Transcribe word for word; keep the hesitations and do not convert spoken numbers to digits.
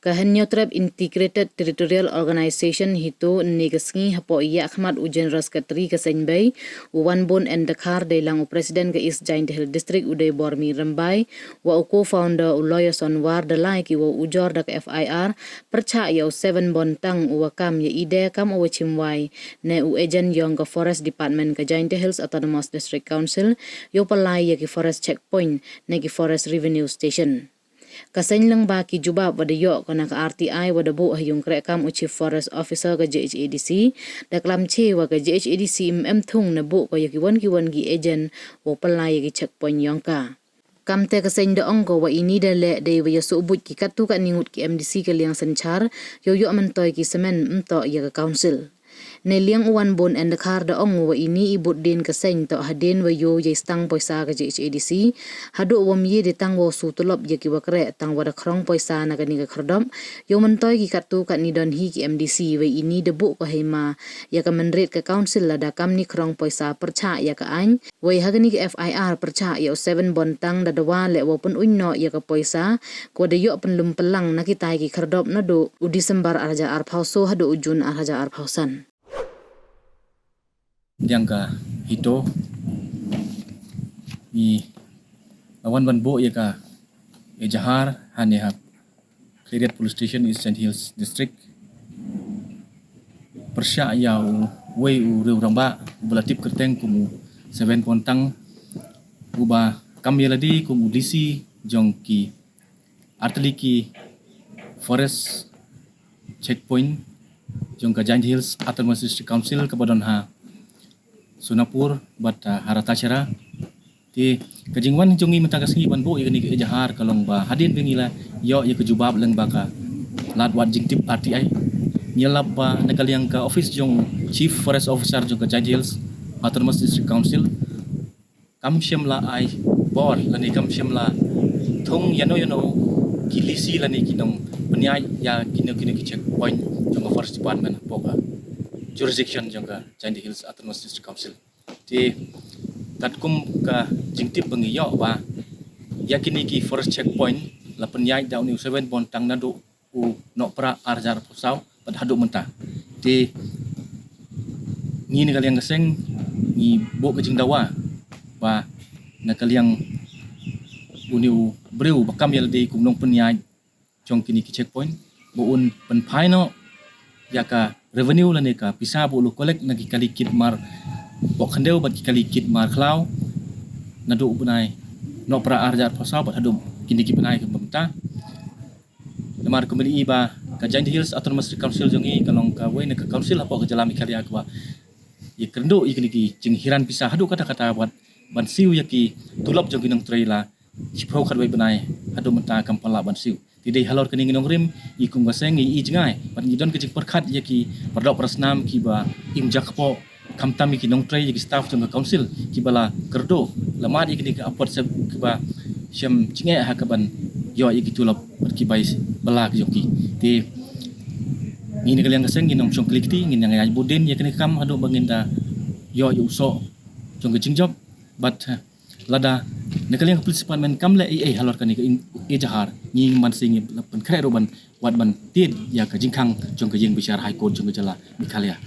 Ka Hynñiewtrep Integrated Territorial Organization HITO, ynne ka sngi hapoh ïa khmat u General Secretary ka seng bei, u Wanbun N Dkhar, dei lang u President ka East Jaiñtia Hills District, u Deibormi Rymbai, wa u co-founder u Lawyer Sonwar, da lai ki wa u ujor da ka F I R pyrshah ïa u Seven Bontang, u wa kam ïa i de kam u wa chim wai, ne u agent yong ka Forest Department ka Jaiñtia Hills Autonomous District Council, yow pynlai ïa ki forest checkpoint ne ki forest revenue station. Ka seng lyngba ki jubab wa da ïoh ka na ka R T I wa da buh ha yung kreh kam u Chief Forest Officer ka J H A D C, da klam che wa ka J H A D C im em thung na buh ko ïa ki wan ki wan ki agent wa pynlai ïa ki checkpoint yong ka. Kamte ka seng da ong ko wa ini da leh dei wa ïa suh buit ki katto katne ngut ki M D C ka liang synshar, yow ïoh myntoi ki semen, ym toh ïa ka council. Ne liang u Wanbun N Dkhar da ong wa ini i bud dien ka seng toh hadien wa yow ïa stang poisa ka J H A D C, haduh wa ym ïa de tang wa su tulop ïa ki wa kreh tang wa da khrong poisa na kani ka khyrdop, yow myntoi ki katto katne don hi ki M D C, wa ini da buh ko hima ïa ka mynrit ka council lada kam ni khrong poisa pyrshah ïa ka aiñ, wei ha kani ka F I R pyrshah ïa u Seven Bontang da dawa leh wa pynun noh ïa ka poisa, ko da ïoh pynlum pynlang na kitai ki khyrdop naduh u December ar hajar arphaw so haduh u June ar hajar arphaw san. Liang ka HITO, i la wan ban buh ïa ka ejahar hane ha Khliehriat Police Station, East Jaintia Hills District. Pyrshah ïa u wei u riew rangbah, u ba la tip kyrteng kum u Seven Bontang, u ba kam ïa lade kum u D C jong ki artylli ki forest checkpoint jong ka Jaintia Hills Autonomous District Council ka ba don ha Sonapur bad, ah, ha Ratacherra. Te ka jingwan jong ngi mynta ka sngi ban buh ïa kani ka ejahar ka long ba hadien ba ngi la ïoh ïa ka jubab lyngba ka lad wad jingtip R T I, ngi la lap ba na ka liang ka office jong Chief Forest Officer jong ka Jaintia Hills Autonomous District Council kam shym la ai bor lane kam shym la thung ïano ïano ki lisi lane ki nongpynïaid ïa kino kino ki checkpoint jong ka Forest Department hapoh ka jurisdiction jong ka Jaintia Hills Autonomous District Council. Te katkum ka jingtip ba ngi ïoh ba ïa kine ki forest checkpoint la pynïaid da une u Seven Bontang naduh u Nohprah ar hajar arphew saw bad haduh mynta. Te ngi na ka liang ka seng ngi buh ka jingdawa ba na ka liang une u briew ba kam ïa lade kum nongpynïaid jong kine ki checkpoint, ba un pynphai noh ïa ka revenue lane ka pisa ba u la collect na ki kali kit mar pok khyndew bad ki kali kit mar khlaw naduh u bnai Nohprah ar hajar arphew saw bad haduh kine ki bnai ka mynta. Namar kumba ngi i ba ka Jaintia Hills Autonomous District Council jong ngi ka long kawei na ka council hapoh ka jylla Meghalaya kaba ïa kynduh ïa kine ki jinghiran pisa haduh katta katta bad ban siew ïa ki tulop jong ki nongtrei la shiphew khatwei bnai haduh mynta kam pat lah ban siew. Te dei halor kane ngi nongrim, ngi kum ka seng ngi i jngai bad ngi don ka jingpyrkhat ïa ki paralok parasnam kiba im jakpoh, khamtam ïa ki nongtrei, ïa ki staff jong ka council kiba la kyrduh, la mad ïa kine ki apot sep kiba shem jingeh ha kaban ïoh ïa ki tulop bad ki bai bylla ki jong ki. Te ngi na ka liang ka seng ngin ym shong kli kti, ngin ïa ngai bud dien ïa kane ka kam haduh ba ngin da ïoh ïa u soh jong ka jingjop bad, eh, lada na ka liang ka police department kam leh ei ei halor kane ka ejahar, ngi man seng ngi la pynkhreh ruh ban wad ban tied ïa ka jingkhang jong ka ïing bishar High Court jong ka jylla Meghalaya.